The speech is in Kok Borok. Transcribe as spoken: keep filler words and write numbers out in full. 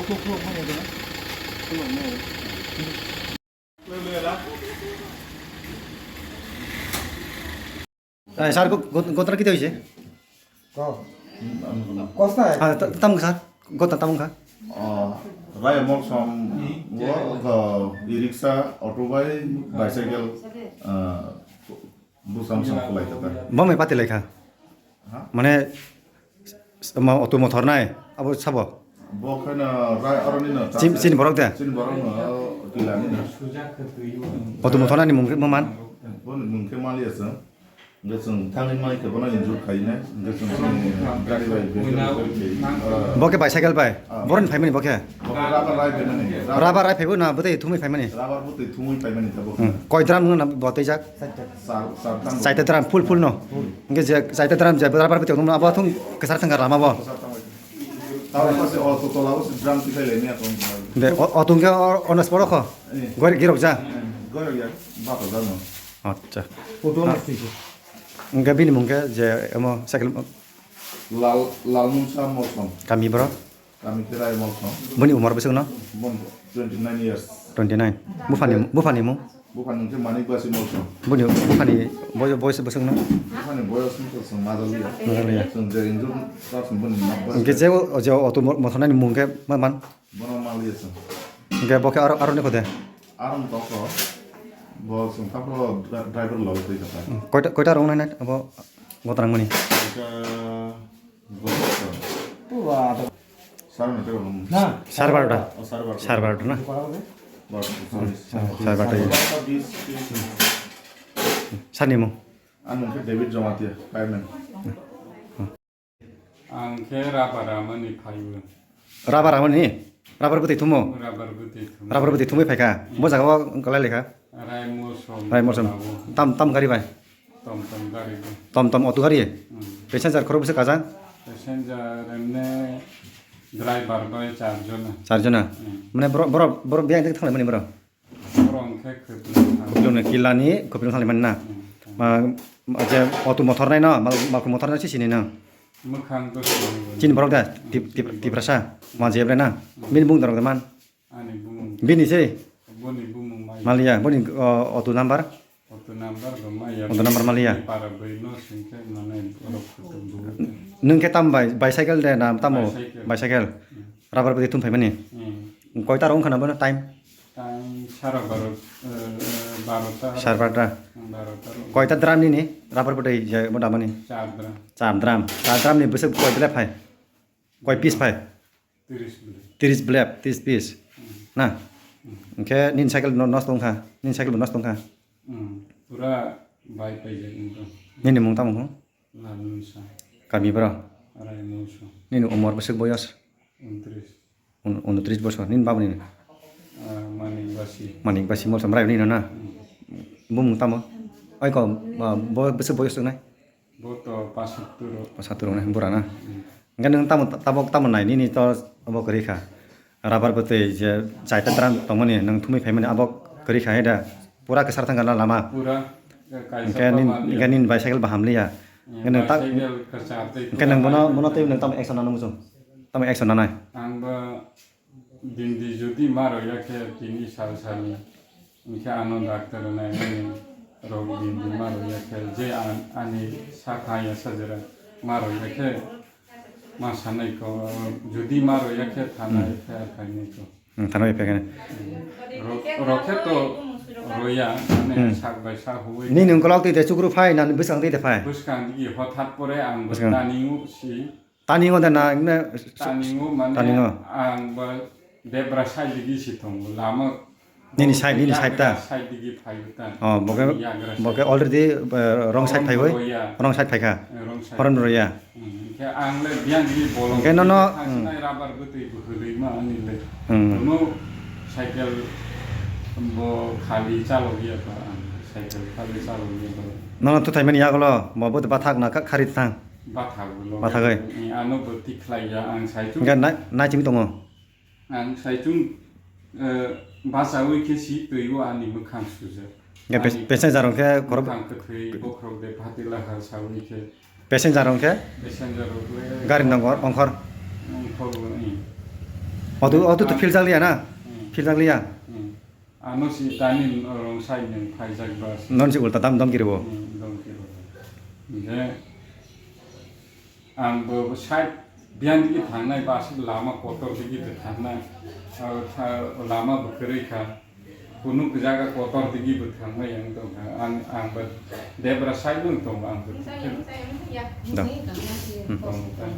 Eh, sir, go-, go-, ঘটনা কিতা হইছে? Ko. Kosna. Ah, ta-, tam kha, sir. Go ta tam kha. Oh, Raya Molsom, wo, ko, e-rickshaw, auto bai, bicycle, ah, busam sam khulai ta ta. Bo mai pati laikha. Ha? Mane, s-, ma auto motor nai, abo sabo. Bo kheno Raya, aro nino. Chin, chin borok de? Chin borok no, tila nino. Auto motor nani mung, mung man? Bo ni mung khe mali asa. Hingke chwng thangwi mai khe bono injure khainai, hingke chwng chini gari bai vehicle bai khe, ah, Bo khe bicycle bai? Ah. Boroni phaimani bo khe? Bo khe rubber rai phaimani. Rubber rai phaibo na bwtwi thumwi phaimani? Rubber bwtwi thumwi phaimani tabuk. Hmm. Koi drum wngna bo twijak? Char, char drum. Chaita drum, full, full no? Full. Hingke je chaita drum je rubber bwtwi tongma abo thung kwchar thangkha lama bo? Kwchar thangwi. Tabuk se auto tola o se drum tikai lai mia tong. De, o, auto hingke o, ono sporo kho? Eh. Gori girok ja? Eh, gori ya, bata ja no. Acha. Auto Ah. Hingke bini mung khe je emo cycle Lal, Lalmungsa Molsom. Kami boro? Kami Kerai Molsom. Boni umor bwswk no? Bon twenty nine years. Twenty nine. Buphani, buphani mung? Buphani mung khe Manik Basi Molsom. Boni buphani boy-, boyos bwswk no? Buphani boyos wngkha chwng majaliya. Majaliya. Chwng je injure wngkha chwng boni mak basi. Hingke je o, je auto mo-, mothornani mung khe ma man? Bono maliya chwng. Hingke bo khe aro, aro ni khode? Aro ni toko bo chwng takhro dra-, driver logwi twi kha. Hmm, koita, koita rong nai nai abo gotrang mani? Koita gotrang. Sar no tebo. Na. Sar barota. Oh, sar barota. Sar barota na? Barota, sorry. Oh, sar barota. Barota bis, bis. Sani mo? Ang mung khe David Jamatia, fireman. Ang khe rubber ramani phaiwi. Rubber ramani? Rubber bwtwi thumo? Rubber bwtwi thumo. Rubber bwtwi thumwi phaikha. Hmm. Bo jaga o kwlai lekha? Rai Molsom. Rai Molsom. Tam, tam gari bai? Tom tom gari bai. Tom tom auto gari? Hmm. Passenger khorok bwswk kajak? Passenger emne driver bai char jona. Char jona? Hmm. Mane borok, borok, borok biyang thang mani borok? Borok hwnkhe kwplung thang. Kwplung ni kila ni kwplung thang mani na. Hmm. Ma, ma, je auto motor nai no, mal, mal motor nai sisi ni no. Mwkhang to sini. Chini borok da, tip, tip, Tiprasa, ma je bre na. Hmm. Bini bung dorok da man. Ani bumung. Bini se. Boni bumung maya. Maliya, boni, o, auto number. Auto number bo maya. Auto number maliya. Para bwino singkhe mane borok kutung bugut. Nwng khe tam bai, bicycle de na tamo? Bicycle. Bicycle. Hmm. Rubber bwtwi thum phaimani? Hmm. Koita rok wngkha na bono time? Time sara baro, eh, eh, barota. Sara barota. Hmm, barota. Koita drum nini rubber bwtwi je bo damani? Char drum. Char drum. Char drum ni bwswk koi bele phai? Koi piece phai? Tiris blep. Tiris blep, tiris piece. Hmm. Na? Hmm. Hwnkhe nini cycle no nosto wngkha? Nini cycle bo nosto wngkha? Hmm. Pura bai paijak wngkha. Nini mung tamo wngkha? Lalmungsa. Kami boro? Rai Mungsa. Nini umor bwswk boyos? Untris. Un-, untris bosor. Nini babuni? Ah, Manik Basi. Manik Basi Molsom rai nini na? Hmm. Bumung tamo? Oi ko, ah, bo bwswk boyos wngnai? Bo to pasattur. Pasattur wngnai, bura na? Hmm. Hwnkhe nwng tamo, tabok tamo nai, nini to obo kwrwi kha. Rubber bwtwi je chaita drum tongmani, nwng thumwi phaimani, abo kwrwi kha he da? Pura kwchar thangkha na lama? Pura, eh, kaisa. Hwnkhe nin, hwnkhe nini bicycle bo hamliya. Hmm, hwnkhe nwng ta-, bicycle kwchar tei hwnkhe nwng bono, bono tei nwng tamo action nanw muchung? Tamo action nanai? Ang bo Bini jodi ma rwya khe tini sal salni, hwnkhe ano doctor naimani rok bini ma rwya khe je an-, ani sakha ya sajera ma rwya khe ma sanai ko, jodi ma rwya khe thana Hmm. F I R khainai ko. Hmm, thana F I R khainai. Hmm. Ro-, rokhe to rwya, mane Hmm. sak bai sak huwi. Nini wngkolok twi de chukru phai, na bwskang twi de phai? Bwskang digi hothat pore ang Bwskang. Bwskang ningo si. Tani ngo da na, ne, Tani ngo mane tani ngo. Ang ba debra side digi si tongo, lama Nini side, nini side ta? Side digi phai ta. Oh, boke, Yagra side. Boke already, eh, wrong side phai oi? Roya. Wrong side phai kha? Eh, wrong side. Horon roya. Hmm, hwnkhe ang le biyang digi bolong Hwnkhe nono, thang hmm. Sinai rubber bwtwi bwhwlwi ma ani le. Hmm. Kuno cycle bo khali chalo ya ba ang, cycle khali chalo ya ba. Nono to thaimani yagulo, mo bwtwi bathak na kha-, khari thang. Bathak bo loge. Bathak oi. Ni ano bo tikhlai ya ang saichung. Hwnkhe nai-, naichimi tongo. Ang saichung, eh, bachawi khe si twi o ani mwkhang sujak. Hwnkhe pes-, Ani passenger hwnkhe khorok mwkhang kwthwi bokhorok de phatila ha sawi khe. Passenger hwnkhe? Passenger rok le Gari nongor, ongkhor? Ongkhor bo ni. Oto, oto to philjakliya na? Hmm. Philjakliya? Hmm. Ano si tani rong sai nung phaijak ba si. Non si ulta dam dam kiribo. Hmm, dam kiribo. Hingke ang bo side biyan digi thangnai ba aswk lama kotor digi bo thangnai. Ah, tha-, lama bo kwrwi kha. Kunu jaga kotor digi bo thangnai ang tongkha. Ang, ang bo debra side nung tong ang bo thik khe. Da. Hmm. Tong kha.